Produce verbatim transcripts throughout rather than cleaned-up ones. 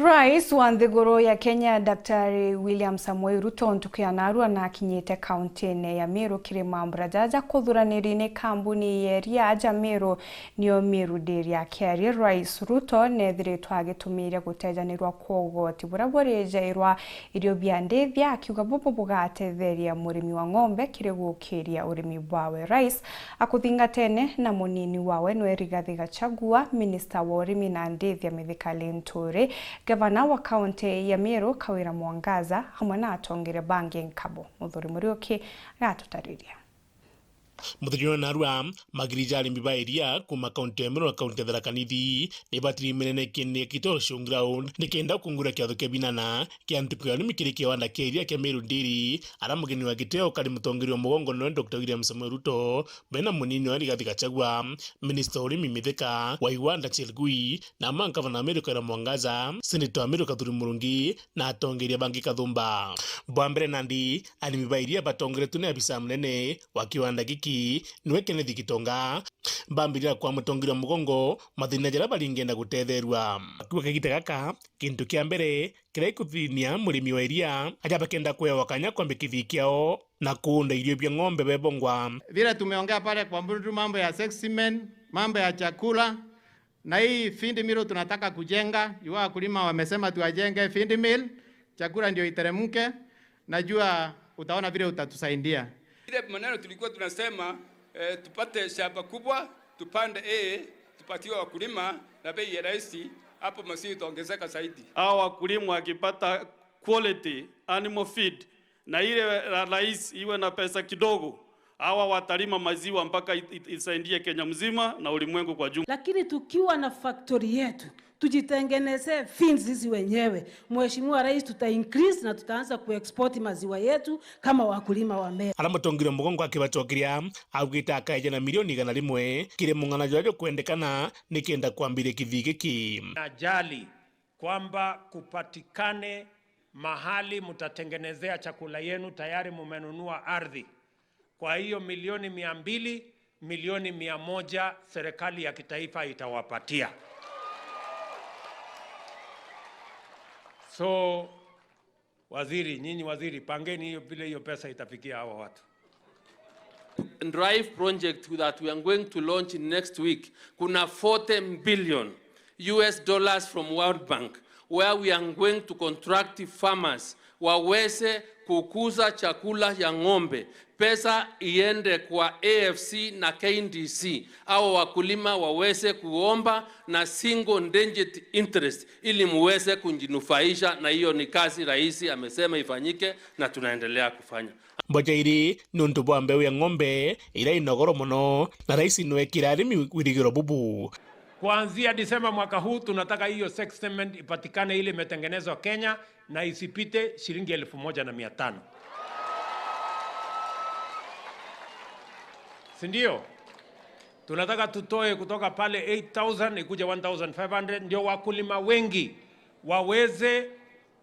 Rais wa nthiguru ya Kenya, Daktari William Samoei Ruto, ntuku ya narua nakinyite kauntine ya Meru kiri mambura jaja kuthuraniri ni kambuni ya iria ja Meru, niyo Meru Dairy. Akiaria, Rais Ruto neethiritwe agitumiria gutejanirwa kwa ugoti buria burijairwa irio bia ndithia, akiuga bubu bugatetheria murimi wa ng'ombe kiri gukiria urimi bwawe. Rais akuthingatene na munini wawe nwe Rigathi Gachagua, minista wa urimi na ndithia Mithika Linturi, gavana wa kaunti ya Meru Kawira Mwangaza, hamwe na atongeria bangi nkabo. Muthuri Muriuki agatutariria. Muthenya wa narua, magiri ja arimi ba iria kuuma kaunti ya Meru na kaunti ya Tharaka Nithi ni batiri minene kiene Kitoro Showground nikenda kungura kiatho kia binana kia ntuku ya arimi kiri kiwanda kia iria kia Meru Dairy, ara mugeni wa gitio kari mutongeria wa mugongo nwe Doctor William Samoei Ruto, bena munini wa Rigathi Gachagua, minista wa urimi Mithika, wa iwanda Chelgui, na amwe a ngavana wa Meru Kawira Mwangaza, seneta wa Meru Kathuri Murungi, na atongeria bangi kathumba. Bwa mbere nandi, arimi ba iria batongeretwe ni abisa munene wa kiwanda giki, nwe Kenneth Gitonga, bambirira kwa mutongeria wa mugongo mathina jaria baringenda gutetherua. Akiuga kagita gaka, kintu kia mbere kiria gikuthinia murimi wa iria, aja bakenda kwewa kanya kwambia kithii kiao na kuunda irio bia ng'ombe bebongwa. Vile tumeongea pale kwa Mbundu, mambo ya seximen, mambo ya chakula, na hii feed mill tunataka kujenga, juu wakulima wamesema tuajenge feed mill, chakula ndio iteremke, najua utaona vile utatusaidia. Ile maneno tulikuwa tunasema, eh, tupate shamba kubwa, tupande A, tupatiwe wakulima na bei ya rahisi, hapo maziwa itaongezeka zaidi. Hao wakulima wakipata quality animal feed, na ile ra-, rais iwe na pesa kidogo, hawa watalima maziwa mpaka it-, it-, isaidie Kenya mzima na ulimwengu kwa jumla. Lakini tukiwa na factory yetu, tujitengenezee feeds sisi wenyewe, Mheshimiwa Rais, tuta increase na tutaanza kuexport maziwa yetu kama wakulima wa Meru. Ara mutongeria mugongo akibacokeria, augite akaeja na milioni igana rimwe kiri mung'ana juria jukwendekana nikenda kwambiria kithii giki. Najali kwamba kupatikane mahali mtatengenezea chakula yenu, tayari mumenunua ardhi. Kwa hiyo milioni mia mbili, milioni mia moja serikali ya kitaifa itawapatia. So, waziri, nyinyi waziri, pangeni hiyo vile hiyo pesa itafikia hawa watu. Drive project that we are going to launch next week, kuna forty billion U S dollars from World Bank, where we are going to contract farmers waweze kukuza chakula ya ng'ombe. Pesa iende kwa A F C na K D C, au wakulima waweze kuomba na single digit interest ili muweze kujinufaisha, na hiyo ni kazi rais amesema ifanyike na tunaendelea kufanya. Mboja iri ni untu bwa mbeu ya ng'ombe iria ina goro mono, na rais nwekira arimi wirigiro bubu. Kuanzia Disemba mwaka huu, tunataka hiyo seximen ipatikane ile imetengenezwa Kenya na isipite shilingi elfu moja na mia tano. Si ndio? Tunataka tutoe kutoka pale eight thousand ikuje one thousand five hundred, ndio wakulima wengi waweze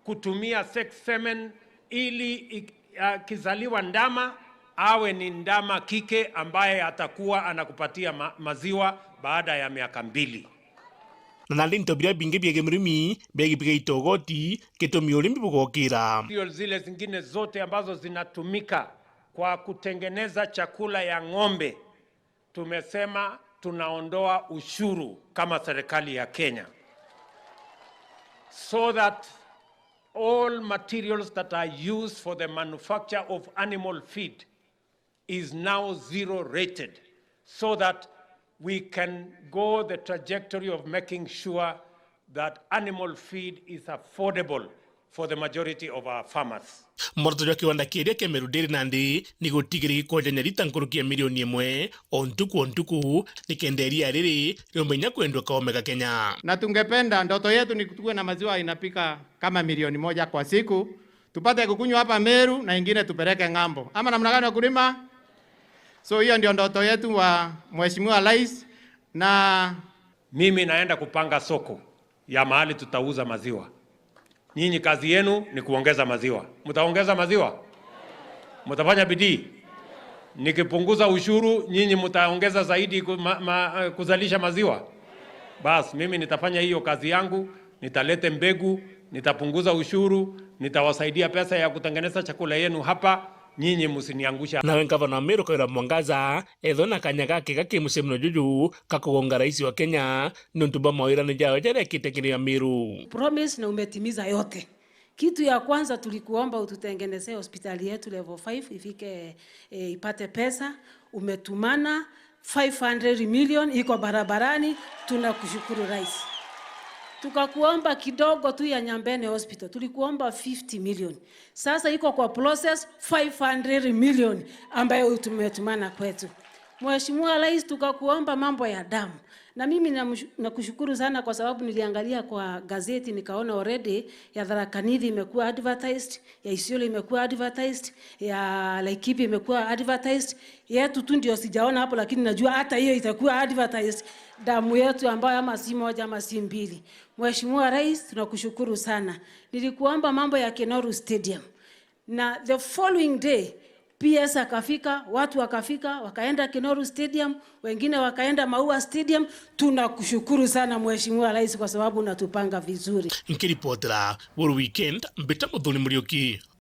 kutumia seximen ili ik-, akizaliwa ndama, awe ni ndama kike ambaye atakuwa anakupatia ma-, maziwa baada ya miaka mbili. Na nandi into biria bingi biegie murimi biagi bigaita ugoti, gitumi urimi bugokira. Ndio zile zingine zote ambazo zinatumika kwa kutengeneza chakula ya ng'ombe, tumesema tunaondoa ushuru kama serikali ya Kenya, so that all materials that are used for the manufacture of animal feed is now zero rated, so that we can go the trajectory of making sure that animal feed is affordable for the majority of our farmers. Mworoto jwa kiwanda kiria kia Meru Dairy nandi ni gutigira gikwonjania rita nkuruki ya milioni imwe o ntuku o ntuku, nikenda iria riri riumba inya kwendwa kaome ga Kenya. Na tungependa, ndoto yetu ni tuwe na maziwa inapika kama milioni moja kwa siku, tupate kukunywa hapa Meru na ingine tupeleke ng'ambo. Ama namna gani, wakulima? So hiyo ndio ndoto yetu wa Mheshimiwa Rais, na mimi naenda kupanga soko ya mahali tutauza maziwa. Nyinyi kazi yenu ni kuongeza maziwa. Mtaongeza maziwa? Mtafanya bidii? Nikipunguza ushuru, nyinyi mtaongeza zaidi ku-, ma-, ma-, eh, kuzalisha maziwa? Bas, mimi nitafanya hiyo kazi yangu, nitalete mbegu, nitapunguza ushuru, nitawasaidia pesa ya kutengeneza chakula yenu hapa, nyinyi msiniangusha. Nawe ngavana wa Meru Kawira Mwangaza ethwa na kanya gake gaki mucemanio juju ga kugonga rais wa Kenya niuntu bwa mawirane jawe jaria ekite kiri Ameru. Promise na umetimiza yote. Kitu ya kwanza tulikuomba ututengenezee hospitali yetu level five ifike, eh, ipate pesa, umetumana five hundred million iko barabarani, tunakushukuru rais. Tukakuomba kidogo tu ya Nyambene Hospital, tulikuomba fifty million. Sasa iko kwa process five hundred million ambayo tumetumana kwetu. Mheshimiwa Rais, tukakuomba mambo ya damu. Na mimi namshu-, nakushukuru sana kwa sababu niliangalia kwa gazeti nikaona already ya Tharaka Nithi imekuwa advertised, ya Isiolo imekuwa advertised, ya Laikipia imekuwa advertised. Yetu tu ndio sijaona hapo, lakini najua hata hiyo itakuwa advertised. Damu yetu ambayo ama si moja ama si mbili. Mheshimiwa Rais, tunakushukuru sana. Nilikuomba mambo ya Kinoru Stadium. Na the following day, P S akafika, watu wakafika, wakaenda Kinoru Stadium, wengine wakaenda Maua Stadium. Tunakushukuru sana Mheshimiwa Rais kwa sababu unatupanga vizuri. Nkiripotera Buru Weekend, mbita Muthoni Muriuki.